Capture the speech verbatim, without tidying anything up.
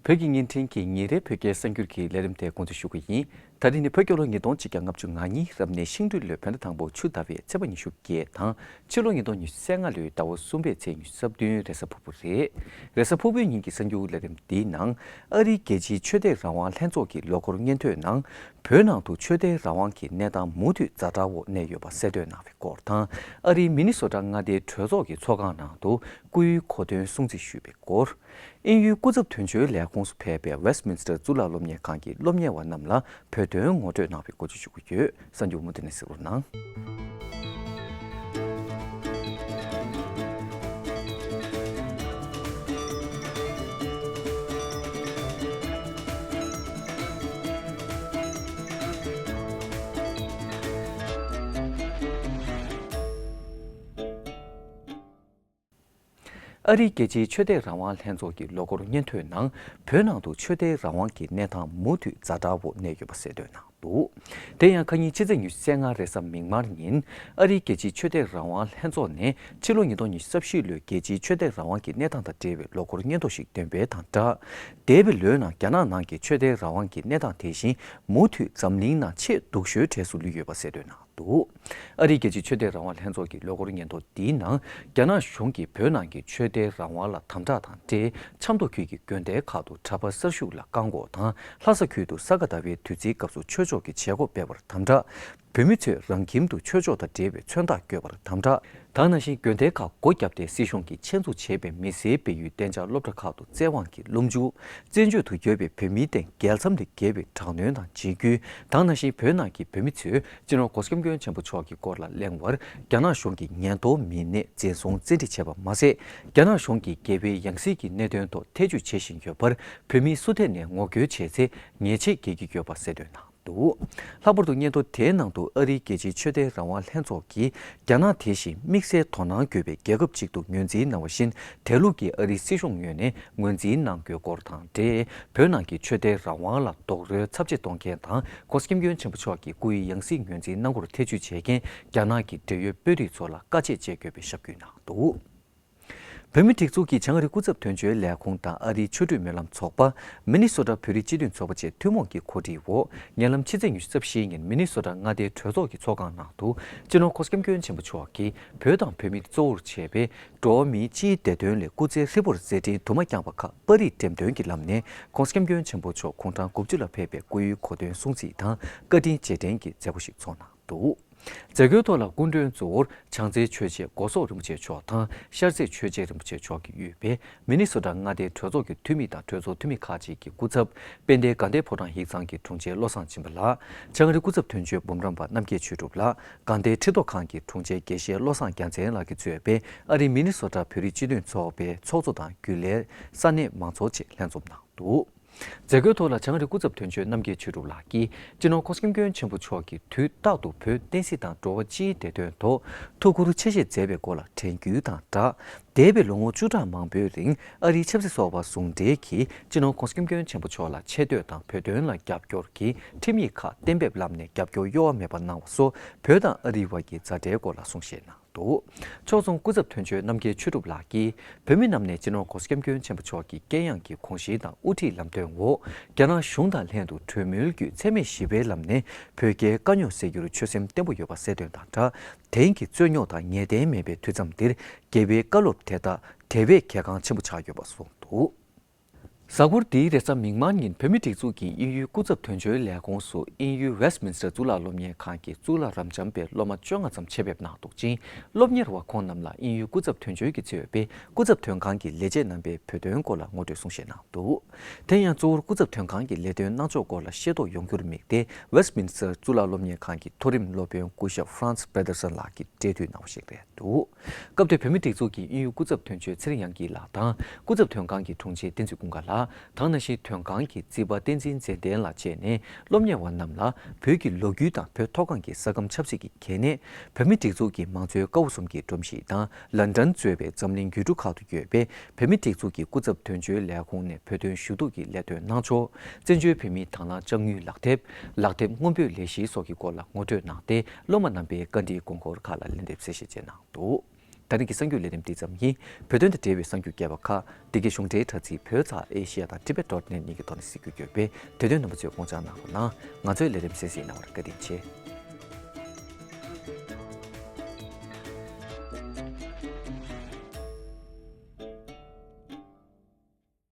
བོད་ཀྱི་བརྙན་འཕྲིན་གྱི་ཉིན་རེའི་བོད་སྐད་གསར་འགྱུར་གྱི་ལས་རིམ་དེ་གོ་སྒྲིག་ཞུ་གི་ཡིན། ད་རིང་ནི་བོད་རྒྱལ་ལོ་ཉིས་སྟོང་ཆིག་བརྒྱ་ལྔ་བཅུ་ང་གཉིས་རབ་གནས་ཤིང་སྦྲུལ་ལོའི་བོད་ཟླ་དང་པོ་ཆུ་ཟླ་བའི་ཚེས་པ་ཉི་ཤུ་བརྒྱད་དང་ཕྱི་ལོ་ཉིས་སྟོང་ཉི་ཤུ་རྩ་ལྔ་ལོའི་ཟླ་བ་གསུམ་པའི་ཚེས་ཉི་ཤུ་རྩ་བདུན་རེས་གཟའ་ཕུར་བུ་རེད། རེས་གཟའ་ཕུར་བུའི་ཉིན་གྱི་གསར་འགྱུར་ལས་རིམ་འདིའི་ནང་ཨ་རིའི་རྒྱལ་སྤྱིའི་ཆོས་དད་རང་དབང་ལྷན་ཚོགས་ཀྱི་ལོ་འཁོར་སྙན་ཐོའི་ནང་བོད་ནང་དུ་ཆོས་དད་རང་དབང་གི་གནས་སྟངས་མུ་མཐུད་ཛ་དྲག་འོག་གནས་ཡོད་པ་གསལ་སྟོན་གནང་བའི་སྐོར་དང་། ཨ་རིའི་མི་ནི་སོ་ཊ་མངའ་སྡེའི་གྲོས་ཚོགས་ཀྱི་ཚོགས་ཁང་ནང་དུ་སྐུའི་གོ་སྟོན་སྲུང་བརྩི་ཞུས་པའི་སྐོར། དབྱིན་ཡུལ་སྐུ་ཚབ་དོན་གཅོད་ལས་ཁུངས་སུ་ཕེབས་པའི་Westminster་གཙུག་ལག་སློབ་གཉེར་ཁང་གི་སློབ་གཉེར་བ་རྣམས་ལ་བོད་དོན་ངོ་སྤྲོད་གནང་བའི་སྐོར་བཅས་ཞུ་གི་ཡོད། གསར་འགྱུར་མུ་མཐུད་ནས་གཟིགས་རོགས་གནང་། ཨ་རིའི་རྒྱལ་སྤྱིའི་ཆོས་དད་རང་དབང་ལྷན་ཚོགས་ཀྱི་ལོ་འཁོར་སྙན་ཐོའི་ནང་བོད་ནང་དུ་ཆོས་དད་རང་དབང་གི་གནས་སྟངས་མུ་མཐུད་ཛ་དྲག་འོག་གནས་ཡོད་པ་གསལ་སྟོན་གནང་འདུག། དེ་ཡང་ཁ་ཉིན་ཕྱི་ཚེས་ཉི་ཤུ་རྩ་ལྔ་རེས་གཟའ་མིག་དམར་ཉིན་ཨ་རིའི་རྒྱལ་སྤྱིའི་ཆོས་དད་རང་དབང་ལྷན་ཚོགས་ནས་ཕྱི་ལོ་ཉིས་སྟོང་ཉི་ཤུ་རྩ་བཞི་ལོའི་རྒྱལ་སྤྱིའི་ཆོས་དད་རང་དབང་གི་གནས་སྟངས་དང་འབྲེལ་བའི་ལོ་འཁོར་སྙན་ཐོ་ཞིག་འདོན་སྤེལ་དང་སྦྲགས། འདས་པའི་ལོའི་ནང་རྒྱ་ནག་ནང་གི་ཆོས་དད་རང་དབང་གི་གནས་སྟངས་དེ་བཞིན་མུ་མཐུད་འཛམ་གླིང་ནང་ཆེས་སྡུག་ཤོས་གྲས་སུ་ལུས་ཡོད་པ་གསལ་སྟོན་གནང་འདུག། ཨ་རིའི་རྒྱལ་སྤྱིའི་ཆོས་དད་རང་དབང་ལྷན་ཚོགས་ཀྱི་ལོ་འཁོར་སྙན་ཐོ་འདིའི་ནང་རྒྱ་ནག་གཞུང་གིས་བོད་ནང་གི་ཆོས་དད་རང་དབང་ལ་དམ་དྲག་དང་འབྲེལ་ཆབ་མདོ་ཁུལ་གྱི་དགོན་སྡེ་ཁག་ཏུ་གྲྭ་པ་གསར་ཞུགས་ལ་བཀག་འགོག་དང་ལྷ་ས་ཁུལ་དུ་ས་ག་ཟླ་བའི་དུས་ཚིགས་སྐབས་སུ་ཆོས་ཕྱོགས་ཀྱི་བྱེད་སྒོ་སྤེལ་བར་དམ་དྲག། བོད་མི་ཚོས་རང་ཁྱིམ་དུ་ཆོས་ཕྱོགས་དང་འབྲེལ་བའི་མཚོན་རྟགས་བཀོད་པར་དམ་དྲག། ད་ནང་བཞིན་དགོན་སྡེ་ཁག་སྒོ་བརྒྱབ་སྟེ་སྲིད་གཞུང་གིས་ཆེད་འཛུགས་བྱས་པའི་མི་སེར་སྤེལ་ཡུལ་གཏན་འཇགས་སློབ་གྲྭ་ཁག་ཏུ་བཙན་དབང་གིས་སློབ་འཇུག་བཙན་བྱོལ་དུ་ཡོད་པའི་བོད་མིའི་སྟེང་རྒྱལ་མཚམས་ལས་བརྒལ་བའི་དྲག་གནོན་དང་འཇིགས་སྐུལ། ད་ནང་བཞིན་བོད་ནང་གི་བོད་མི་ཚོས་སྤྱི་ནོར་༸གོང་ས་༸སྐྱབས་མགོན་ཆེན་པོ་མཆོག་གི་སྐོར་ལ་གླེང་བར་རྒྱ་ནག་གཞུང་གིས་ཉེན་རྟོག་མི་སྣས་འཛིན་བཟུང་བཙན་ཁྲིད་བྱས་པ་མ་ཟད། རྒྱ་ནག་གཞུང་གིས་འགལ་བའི་ཡང་སྲིད་ཀྱི་གནད་དོན་ཐོག་ཐེ་བྱུས་བྱེད་བཞིན་ཡོད་པར་བོད་མིས་སུ་ཐད་ནས་ངོ་རྒོལ་བྱས་ཚེ་ཉེས་ཆད་འགེལ་གྱི་ཡོད་པ་གསལ་སྟོན་གནང་འདུག། ལྷག་པར་དུ་སྙན་ཐོ་དེའི་ནང་དུ་ཨ་རིའི་རྒྱལ་སྤྱིའི་ཆོས་དད་རང་དབང་ལྷན་ཚོགས་ཀྱིས་རྒྱ་ནག་དེ་བཞིན་དམིགས་བསལ་དོ་སྣང་དགོས་པའི་རྒྱལ་ཁབ་ཅིག་ཏུ་ངོས་འཛིན་གནང་བ་བཞིན། དེ་ལུགས་ཀྱིས་ཨ་རིའི་སྲིད་གཞུང་ངོས་ནས་ངོས་འཛིན་གནང་དགོས་སྐོར་དང་འབྲེལ། བོད་ནང་གི་ཆོས་དད་རང་དབང་ལ་རྡོག་རོལ་ཚབས་ཆེ་གཏོང་མཁན་དང་༸གོང་ས་༸སྐྱབས་མགོན་ཆེན་པོ་མཆོག་གི་སྐུའི་ཡང་སྲིད་ངོས་འཛིན་གནང་སྐོར་ཐེ་བྱུས་བྱེད་མཁན་རྒྱ་ནག་གི་འབྲེལ་ཡོད་དཔོན་རིགས་ཚོ་ལ་བཀའ་ཆད་བཅད་དགོས་པའི་ཞབས་སྐུལ་གནང་འདུག། བོད་མིའི་སྒྲིག་འཛུགས་ཀྱི་བྱང་ཨ་རི་སྐུ་ཚབ་དོན་གཅོད་ལས་ཁུངས་དང་ཨ་རིའི་ཆོས་སྒྲུབ་སྨོན་ལམ་ཚོགས་པ། མི་ནི་སོ་ཊ་བོད་རིགས་སྤྱི་མཐུན་ཚོགས་པ་བཅས་ཐུན་མོང་གི་གོ་སྒྲིག་འོག་ཉེ་ལམ་ཕྱི་ཚེས་ཉི་ཤུ་རྩ་བཞི་ཉིན་མི་ནི་སོ་ཊ་མངའ་སྡེའི་གྲོས་ཚོགས་ཀྱི་ཚོགས་ཁང་ནང་དུ་སྤྱི་ནོར་༸གོང་ས་༸སྐྱབས་མགོན་ཆེན་པོ་མཆོག་གིས་བོད་དང་བོད་མིར་གཙོ་བོར་བྱས་པའི་འགྲོ་བ་མིའི་སྤྱིའི་བདེ་དོན་ལས་སྐུ་ཚེའི་ཧྲིལ་པོར་མཛད་འཕྲིན་དུ་མ་བསྐྱངས་པ་ཁག་པར་རིས་འགྲེམས་སྟོན་གྱི་ལམ་ནས་༸གོང་ས་༸སྐྱབས་མགོན་ཆེན་པོ་མཆོག་དགུང་གྲངས་དགུ་བཅུ་ལ་ཕེབས་པའི་སྐུའི་གོ་སྟོན་སྲུང་བརྩི་དང་བཀའ་དྲིན་རྗེས་དྲན་གྱི་མཛད་སྒོ་ཞིག་ཚོགས་གནང་འདུག། མཛད་སྒོའི་ཐོག་ལ་སྐུ་མགྲོན་གཙོ་བོར་བྱང་རྩེའི་ཆོས་རྗེ་སྒོ་སོག་རིན་པོ་ཆེ་མཆོག་དང་ཤར་རྩེའི་ཆོས་རྗེ་རིན་པོ་ཆེ་མཆོག་གིས་དབུས་པའི་མི་ནི་སོ་ཊ་མངའ་སྡེའི་གྲོས་ཚོགས་ཀྱི་འཐུས་མི་དང་གྲོས་ཚོགས་འཐུས་མི་ཁག་ཅིག་གི་སྐུ་ཚབ། དཔལ་ལྡན་དགའ་ལྡན་ཕོ་བྲང་ཡིག་ཚང་གི་དྲུང་ཆེ་བློ་བཟང་སྦྱིན་པ་ལགས། བྱང་ཨ་རི་སྐུ་ཚབ་དོན་གཅོད་འབུམ་རམས་པ་རྣམ་རྒྱལ་ཆོས་གྲུབ་ལགས། དགའ་ལྡན་ཁྲི་ཐོག་ཁང་གི་དྲུང་ཆེ་དགེ་བཤེས་བློ་བཟང་རྒྱལ་མཚན་ལགས་ཀྱིས་གཙོས་པའི་ཨ་རིའི་མི་ནི་སོ་ཊ་བོད་རིགས་སྤྱི་མཐུན་ཚོགས་པའི་ཚོགས་གཙོ་དང་རྒྱུན་ལས་ས་གནས་མང་ཚོགས་བཅས་ལྷན་འཛོམས་གནང་འདུག། མཛད་སྒོའི་ཐོག་ལ་བྱང་ཨ་རི་སྐུ་ཚབ་དོན་གཅོད་རྣམ་རྒྱལ་ཆོས་གྲུབ་ལགས་ཀྱིས་སྤྱི་ནོར་༸གོང་ས་༸སྐྱབས་མགོན་ཆེན་པོ་མཆོག་གིས་དུས་རྟག་ཏུ་བོད་བསྟན་སྲིད་དང་འགྲོ་བ་སྤྱིའི་བདེ་དོན་ཐོག་ཐུགས་ཁུར་ཆེ་བཞེས་མཛད་པའི་སྐོར་ལ་དྲན་སྐུལ་དང་སྦྲགས། འདས་པའི་ལོ་ངོ་བཅུ་ཕྲག་མང་པོའི་རིང་ཨ་རིའི་ཆབ་སྲིད་ཚོགས་པ་ཟུང་འབྲེལ་གྱིས་སྤྱི་ནོར་༸གོང་ས་༸སྐྱབས་མགོན་ཆེན་པོ་མཆོག་ལ་ཆེ་བསྟོད་དང་བོད་དོན་ལ་རྒྱབ་སྐྱོར་གྱི་ཁྲིམས་ཡིག་ཁག་གཏན་འབེབས་ལམ་ནས་རྒྱབ་སྐྱོར་གཡོ་བ་མེད་པ་གནང་བ་སོགས་བོད་དང་ཨ་རིའི་བར་གྱི་མཛའ་འབྲེལ་སྐོར་ལ་གསུང་བཤད་གནང་འདུག། ཕྱོགས་མཚུངས་སྐུ་ཚབ་དོན་གཅོད་རྣམ་རྒྱལ་ཆོས་གྲུབ་ལགས་ཀྱིས་བོད་མི་རྣམས་ནས་སྤྱི་ནོར་༸གོང་ས་༸སྐྱབས་མགོན་ཆེན་པོ་མཆོག་གི་དཀྱེལ་ཡངས་ཀྱི་དགོངས་གཞི་དང་དབུ་ཁྲིད་ལམ་སྟོན་འོག་རྒྱ་ནག་གཞུང་དང་ལྷན་དུ་གྲོས་མོལ་བརྒྱུད་འཚེ་མེད་ཞི་བའི་ལམ་ནས་བོད་རྒྱའི་དཀའ་རྙོག་སེལ་རྒྱུར་ཆོད་སེམས་བརྟན་པོ་ཡོད་པ་གསལ་སྟོན་དང་སྦྲགས། དེང་གི་རྩོད་རྙོག་དང་ངེས་གཏན་མེད་པའི་དུས་མཚམས་འདིར་རྒྱལ་བའི་བཀའ་སློབ་དེ་དག་དེ་བས་གལ་འགངས་ཆེན་པོ་ཆགས་ཡོད་པ་གསུངས་འདུག། གཟའ་འཁོར་འདིའི་རེས་གཟའ་མིག་དམར་ཉིན་བོད་མིའི་སྒྲིག་འཛུགས་ཀྱི་དབྱིན་ཡུལ་སྐུ་ཚབ་དོན་གཅོད་ལས་ཁུངས་སུ་དབྱིན་ཡུལ་Westminster་གཙུག་ལག་སློབ་གཉེར་ཁང་གི་གཙུག་ལག་རབ་འབྱམས་པའི་སློབ་མ་བཅོ་ལྔ་ཙམ་ཆེད་ཕེབས་གནང་འདུག་ཅིང་། སློབ་གཉེར་བ་ཁོང་རྣམས་ལ་དབྱིན་ཡུལ་སྐུ་ཚབ་དོན་གཅོད་ཀྱིས་གཙོས་པའི་སྐུ་ཚབ་དོན་ཁང་གི་ལས་བྱེད་རྣམ་པས་བོད་དོན་སྐོར་ལ་ངོ་སྤྲོད་གསུང་བཤད་གནང་འདུག། དེ་ཡང་གཙོ་བོར་སྐུ་ཚབ་དོན་ཁང་གི་ལས་དོན་གནང་ཕྱོགས་སྐོར་ལ་ཤེས་རྟོགས་ཡོང་རྒྱུར་དམིགས་ཏེ་Westminster་གཙུག་ལག་སློབ་གཉེར་ཁང་གི་མཐོ་རིམ་སློབ་དཔོན་སྐུ་ཞབས་Franz Pedersen་ལགས་ཀྱིས་འབྲེལ་མཐུད་གནང་བ་ཞིག་རེད་འདུག། སྐབས་དེར་བོད་མིའི་སྒྲིག་འཛུགས་ཀྱི་དབྱིན་ཡུལ་སྐུ་ཚབ་དོན་གཅོད་ཚེ་རིང་དབྱངས་སྐྱིད་ལགས་དང་སྐུ་ཚབ་དོན་ཁང་གི་དྲུང་ཆེ་བསྟན་འཛིན་ཀུན་དགའ་ལགས། ད་ག་ནང་བཞིན་དོན་ཁང་གི་རྩིས་པ་བསྟན་འཛིན་ཚེ་བརྟན་ལགས་བཅས་ནས་སློབ་གཉེར་བ་རྣམས་ལ་བོད་ཀྱི་ལོ་རྒྱུས་དང་བོད་མཐོ་སྒང་གི་ས་ཁམས་ཆབ་སྲིད་ཀྱི་གལ་གནད། བོད་མིའི་སྒྲིག་འཛུགས་ཀྱི་མང་གཙོའི་ཀ་བ་གསུམ་གྱི་སྒྲོམ་གཞི་དང་ལན་ཀྲན་གཙོས་པའི་འཛམ་གླིང་ཡུལ་གྲུ་ཁག་ཏུ་ཡོད་པའི་བོད་མིའི་སྒྲིག་འཛུགས་ཀྱི་སྐུ་ཚབ་དོན་གཅོད་ལས་ཁུངས་ནས་བོད་དོན་ཞུ་གཏུག་གི་ལས་དོན་གནང་ཕྱོགས། བཙན་བྱོལ་བོད་མིའི་དང་བླངས་དཔྱ་དངུལ་ལག་དེབ། ལག་དེབ་སྔོན་སྤོས་ལས་གཞི་སོགས་ཀྱི་སྐོར་ལ་ངོ་སྤྲོད་གནང་སྟེ་སློབ་མ་རྣམ་པའི་བཀའ་འདྲིའི་དགོངས་སྐོར་ཁག་ལ་ལན་འདེབས་གསལ་བཤད་བྱས་གནང་འདུག། ད་རིང་གི་གསར་འགྱུར་ལས་རིམ་འདི་ཙམ་ཡིན། བོད་དོན་དང་འབྲེལ་བའི་གསར་འགྱུར་རྒྱས་པ་ཁག་འདི་གའི་གཞུང་འབྲེལ་དྲ་ཚིགས་བོད་ཚགས་ཨེ་ཤི་ཡ་དང་Tibet dot net གཉིས་ཀྱི་ཐོག་ནས་གཟིགས་རྒྱུ་ཡོད་པས། དེ་དོན་རྣམ་པ་ཚོས་སྐོང་ཆ་གནང་རོགས་གནང་། ང་ཚོའི་ལས་རིམ་གསན་གཟིགས་གནང་བར་བཀའ་དྲིན་ཆེ།